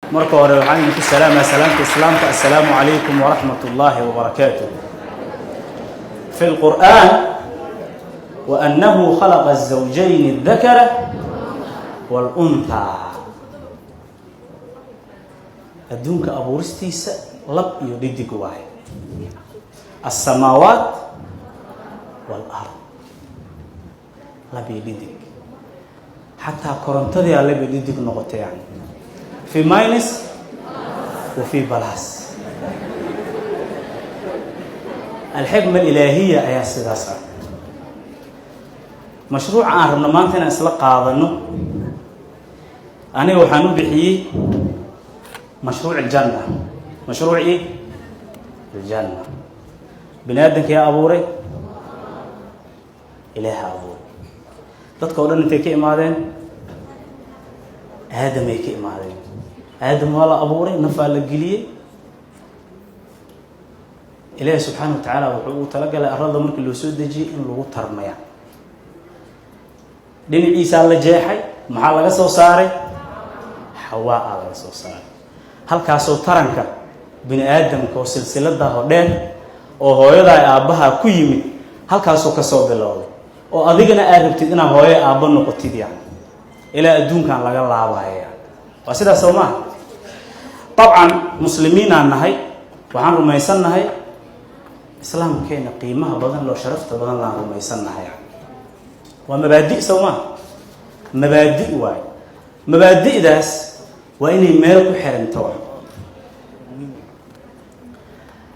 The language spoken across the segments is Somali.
Marka hore waxaan idinku salaamaa salaamta Islaamka: assalaamu calaykum waraxmat ullaahi wabarakaatuh. في القرآن: وأنه خلق الزوجين الذكر والأنثى. Adduunka abuuristiisa lab iyo dhidig waaye. السماوات والأرض, lab iyo dhidig. Xataa korontadii aa lab iyo dhidig noqotay, yani في minus وفي plus. الحكمة الإلهية ayaa sidaas ah. Mashruuca aan rabno maanta inaan isla qaadano, aniga waxaan u bixiyey مشروع الجنة. مشروعii الجنة. Bini aadamka yaa abuuray? Ilaaha abuuray. Dadka o dhan intay ka imaadeen? Aadamay ka imaadeen. Aadam waa la abuuray, nafaa la geliyey. Ilaahi subxaana wa tacaala wuxuu ugu talagalay arlada markii loo soo dejiyey in lagu tarmaya. Dhinaciisaa la jeexay. Maxaa laga soo saaray? Xawaa aa laga soo saaray. Halkaasoo taranka bini aadamka oo silsiladaahoo dheer oo hooyadaa aabbaha ku yimid, halkaasoo kasoo bilowday, oo adigana aad rabtid inaad hooyo aabbo noqotid, yani ilaa adduunkan laga laabayo. Yani waa sidaas, soo maaha? Dabcan muslimiinaan nahay, waxaan rumaysannahay Islaamkeena qiimaha badan loo, sharafta badan laan rumaysannahay. Waa mabaadi, soo maaha? Mabaadi waayo. Mabaadi'daas waa inay meel ku xiranto.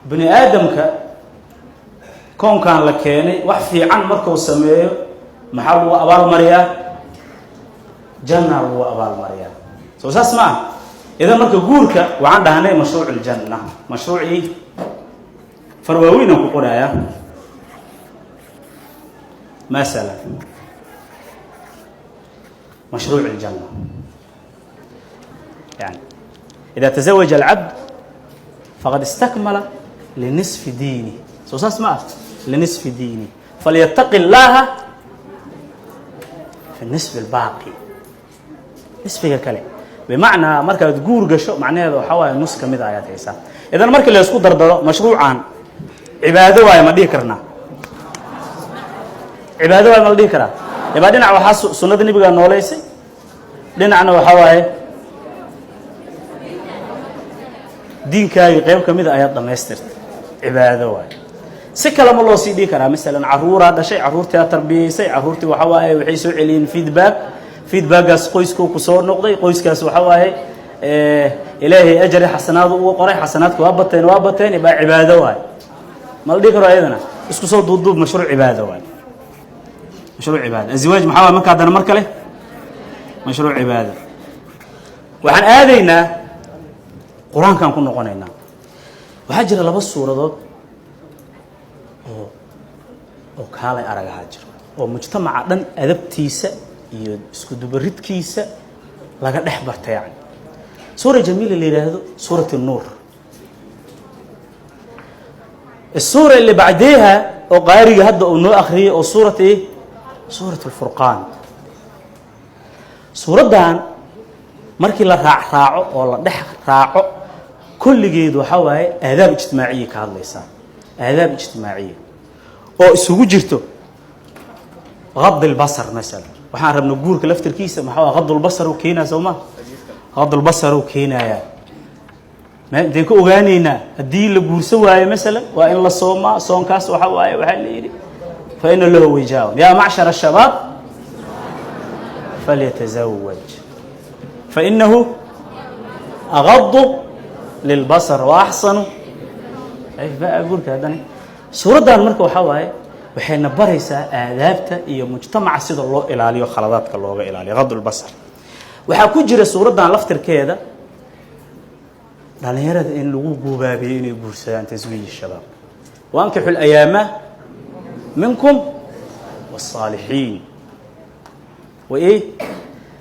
Bini aadamka koonkan la keenay, wax fiican markuu sameeyo maxaa lagu abaalmariyaa? Janna lagu abaalmariyaa. Soo saas ma ah? Idan marka guurka waxaan dhahnay مشروع الجنة. Mashruucii farwaaweynaan ku qorayaa, masalan مشروع الجنة, يعني إذا تزوج العبد فقد استكمل لنصف دينه. Soo saas ma ah? لنصف دينه, فليتق الله في النصف الباقي, nisfiga kale. Bimacnaa markaad guur gasho, macnaheeda waxaa waaye nus ka mid a ayaad haysaa. Idan markii la isku dardaro, mashruucan cibaado waaye, ma dhihi karnaa? Cibaado waaye, ma la dhihi karaa? Ibaa dhinac waxaa sunnada Nebigaa nooleysay, dhinacna waxaa waaye diinkaagii qayb ka mida ayaad dhammaystirtay. Cibaado waaye. Si kale ma loo sii dhihi karaa? Masalan caruuraa dhashay, carruurtii aad tarbiyeysay, carruurtii waxa waaye waxay soo celiyeen feedback. Feedbackgaas qoyskuu ku soo noqday. Qoyskaas waxa waaye Ilaahay ajari xasanaadu uga qoray. Xasanaadka waa bateen, waa bateen. Ibaa cibaado waaye, ma la dhihi karo? Ayadana isku soo duubduub, mashruuc cibaado waaye, mashruuc cibaado. الزواج maxaa waay marka? Haddana mar kale mashruuc cibaado. Waxaan aadaynaa Qur-aankaan ku noqonaynaa. Waxaa jira laba suuradood oo kaalay aragahaa jiro oo mujtamaca dhan adabtiisa iyo isku dubaridkiisa laga dhex barta. Yani suura jamiila la yidhaahdo سورة النور. السورة اللي بعديها oo qaariga hadda uu noo akhriyay oo suurat eh سورة الفرقان. Suuraddan markii la raac raaco oo la dhex raaco, kulligeed waxaa waaye aadaab ijtimaaciya ka hadlaysaa, aadaab ijtimaaciya oo isugu jirto غض البصر. Masalan waxaan rabna guurka laftirkiisa maxaa? غض البصر uu keenaya, soo ma? غض البصر uu keenayaa. Ma inteen ka ogaanaynaa haddii la guursan waayo? Masalan waa in la soomaa. Soonkaas waxa waaye waxaa la yidhi فإن له وجاء يا معشر الشباب فليتزوج فإنه أغض للبصر وأحصن. Baa guurka haddana suuraddan marka waxaa waaye waxayna baraysaa aadaabta iyo mujtamaca sida loo ilaaliyo, khaladaadka looga ilaaliyo, غض البصر. Waxaa ku jira suuraddan laftirkeeda dhalinyarada in lagu guubaabiyo inay guursadaan, تزويج الشباب, وأنكحوا الأيامى منكم والصالحين وإيه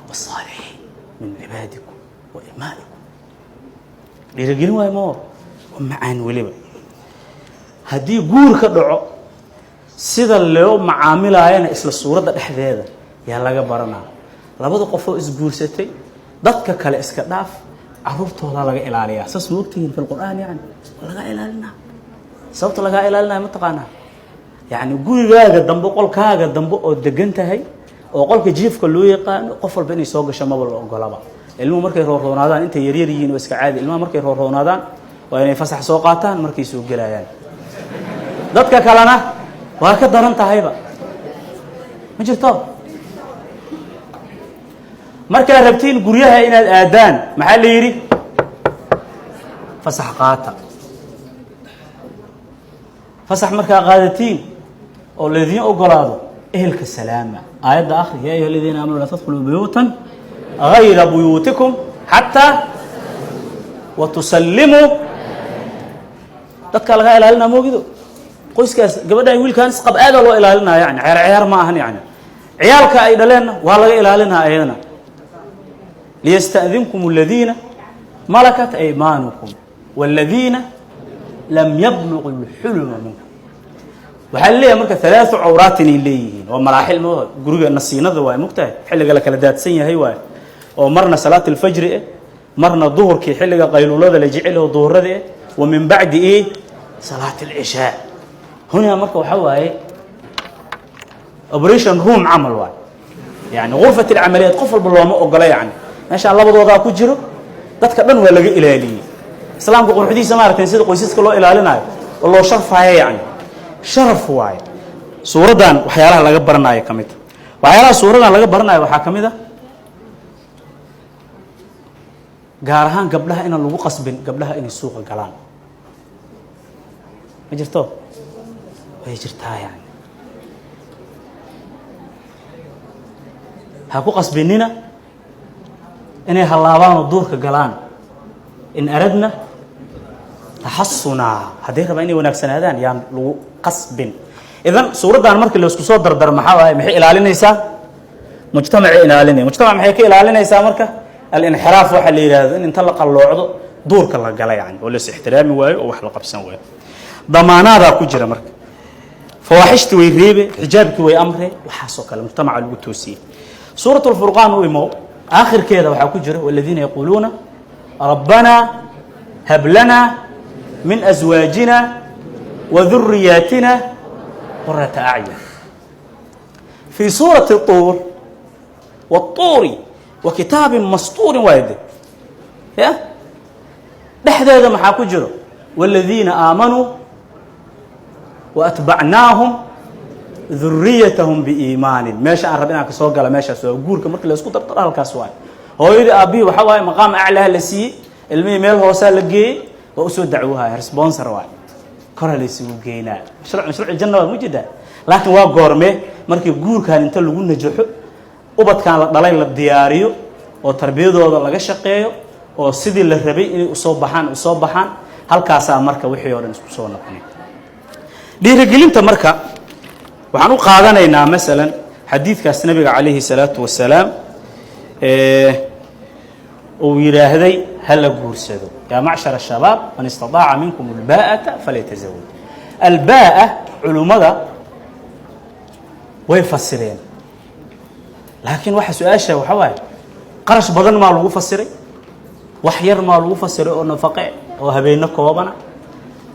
والصالحين من عبادكم وإمائكم. Dhiirigelin waayo moo waa macaan. Weliba haddii guur ka dhaco, sida loo macaamilaayana isla suuradda dhexdeeda yaa laga baranaa. Labada qofoo isguursatay, dadka kale iska dhaaf. Caruurtoodaa laga ilaaliyaa, saas ma ogtihiin? Fi lqur'aan yani waa lagaa ilaalinaa. Sababta lagaa ilaalinaya ma taqaanaa? Yani gurigaaga dambe, qolkaaga dambe oo degan tahay oo qolka jiifka loo yaqaano, qof walba inay soo gasho maba la ogolaba. Ilmuhu markay roorroonaadaan, intay yaryar yihiin waa iska caadi. Ilmaha markay roorroonaadaan waa inay fasax soo qaataan markay soo gelayaan. Dadka kalena waa ka daran tahayba, ma jirto. Markaad rabtiin guryaha inaad aadaan, maxaa la yidhi? Fasax qaata. Fasax markaa qaadatiin oo laydiin ogolaado, ehelka salaama, aayadda akhri: "يا أيها الذين آمنوا لا تدخلوا بيوتا غير بيوتكم حتى وتسلموا. Dadka lagaa ilaalinaa moogido, qoyskaas gabadhan wiilkaan isqab aadaa loo ilaalinaya. Yani ceer ceer ma ahan. Yani ciyaalka ay dhaleenna waa laga ilaalinaa ayadana. ليستأذنكم الذين ملكت أيمانكم والذين لم يبلغوا الحلم منكم. Waxaa leeyahay marka ثلاث عورات inay leeyihiin waa maraaxil mo guriga nasiinada waay, mogtahay, xilliga la kala daadsan yahay waay, oo marna salaat alfajri eh, marna duhurkii xilliga qayluulada la jecel oo duhurada eh, wa min bacdi salaat alcishaa. Huna marka waxaa waaye operation room camal waay, yani غرفة العمليات. Qof walba looma ogola. Yani meeshaan labadoodaa ku jiro, dadka dhan waa laga ilaaliyey. Islaamka quruxdiisa maaragtay, sida qoysaska loo ilaalinayo oo loo sharfayo, yani sharaf waaye. Suuraddan waxyaalaha laga baranayo ka mid a, waxyaalaha suuraddan laga baranayo waxaa ka mid a, gaar ahaan gabdhaha, inaan lagu qasbin gabdhaha inay suuqa galaan. Ma jirto? Way jirtaa. Yani ha ku qasbinina inay hallaabaan oo duurka galaan. إن أردن تحصنا, hadday rabaan inay wanaagsanaadaan, yaan lagu qasbin. Idan suuraddan markii la isku soo dardaro, maxaa waaye? Maxay ilaalinaysaa? Mujtamacay ilaalinaya. Mujtamac maxay ka ilaalinaysaa marka? Alinxiraaf waxaa la yidhaahdo, in inta la qalloocdo duurka la gala, yani oo la is ixtiraami waayo oo wax la qabsan waayo. Damaanaadaa ku jira marka. Fawaaxishtii way reebe, xijaabkii way amre, waxaasoo kale mujtamaca lagu toosiyey. Suurat lfurqaan u imow, aakhirkeeda waxaa ku jira: والذين يقولون ربنا هب لنا من أزواجنا وذرياتنا قرة أعين. في سورة الطور: والطور وكتاب مسطور. Waayde ya dhexdeeda maxaa ku jiro? والذين آمنوا واتبعناهم ذريتهم بإيمان. Meesha aan rab inaan kasoo gala meeshaas waa guurka. Marka la isku dardaro, halkaas waay. Hooyadii aabbihii waxaa waaye maqaam aclaha la siiyey, ilmihii meel hoosaa la geeyey, waa usoo dacwohaya, sponsor waay, kora la isugu geynaa. Mashruuc mashruuc janna waa mujeedaa, laakiin waa goorme? Markii guurkan inta lagu najaxo, ubadkan la dhalay la diyaariyo oo tarbiyadooda laga shaqeeyo oo sidii la rabay inay usoo baxaan usoo baxaan, halkaasaa marka wixii oo dhan isku soo noqonay. Dhiirigelinta marka waxaan u qaadanaynaa masalan xadiidkaas nabiga calayhi salaatu wasalaam uu yidhaahday: "Hala guursado يا معشر الشباب، من استطاع منكم الباءة فليتزوج." Albaa'a culummada way fasireen, laakiin waxa su-aasha waxa waaye: qarash badan maa lagu fasiray? Wax yar maa lagu fasiray oo nafaqe oo habeeno koobana?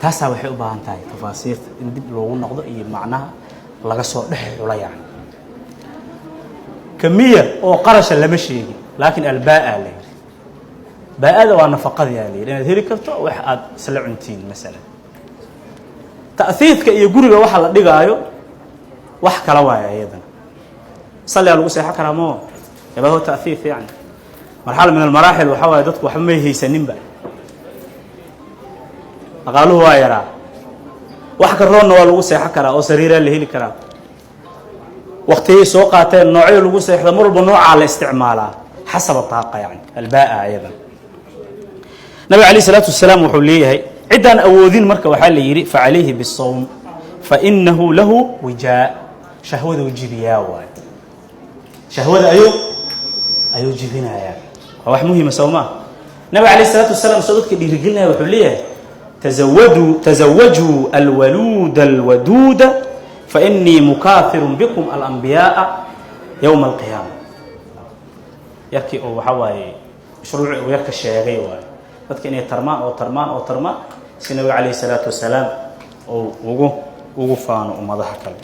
Taasaa waxay u baahan tahay tafaasiirta in dib loogu noqdo iyo macnaha laga soo dhex xula. Yani kamiya oo qarasha lama sheegin, laakiin albaa'a la yidhi. Baa-ada waa nafaqadii aa la yidhi, inaad heli karto wax aad isla cuntiin. Masalan ta'hiidka iyo guriga waxa la dhigaayo wax kala waaya, iyadana salligaa lagu seexan karaa mo yaba هو تأثيث. Yani مرحلة من المراحل waxaa waaye dadku waxba may haysaninba, dhaqaaluhu waa yaraa, wax ka roonna waa lagu seexan karaa oo sariiraa la heli karaa. Waktiyay soo qaateen noocyo lagu seexdo, mar walba noocaa la isticmaalaa حسب الطاقة. Yani albaa ayadan nabiga عليه الصلاة والسلام wuxuu leeyahay: ciddaan awoodin marka waxaa la yidhi: فعليه بالصوم فإنه له وجاء. Shahwaduu jibiyaa waay, shahwada ayuu jibinayaa. Waa wax muhima, soo maa? Nabiga عليه الصلاة والسلام soo dadka dhiirigelinaya wuxuu leeyahay: تزودوا تزوجوا الولود الودود فإني مكاثر بكم الأنبياء يوم القيامة. Yarkii oo waxaa waaye Mashruuci uu yarka sheegay waayo, dadka inay tarmaan oo tarmaan oo tarmaan, si Nabiga calayhi salaatu wasalaam uu ugu faano ummadaha kale.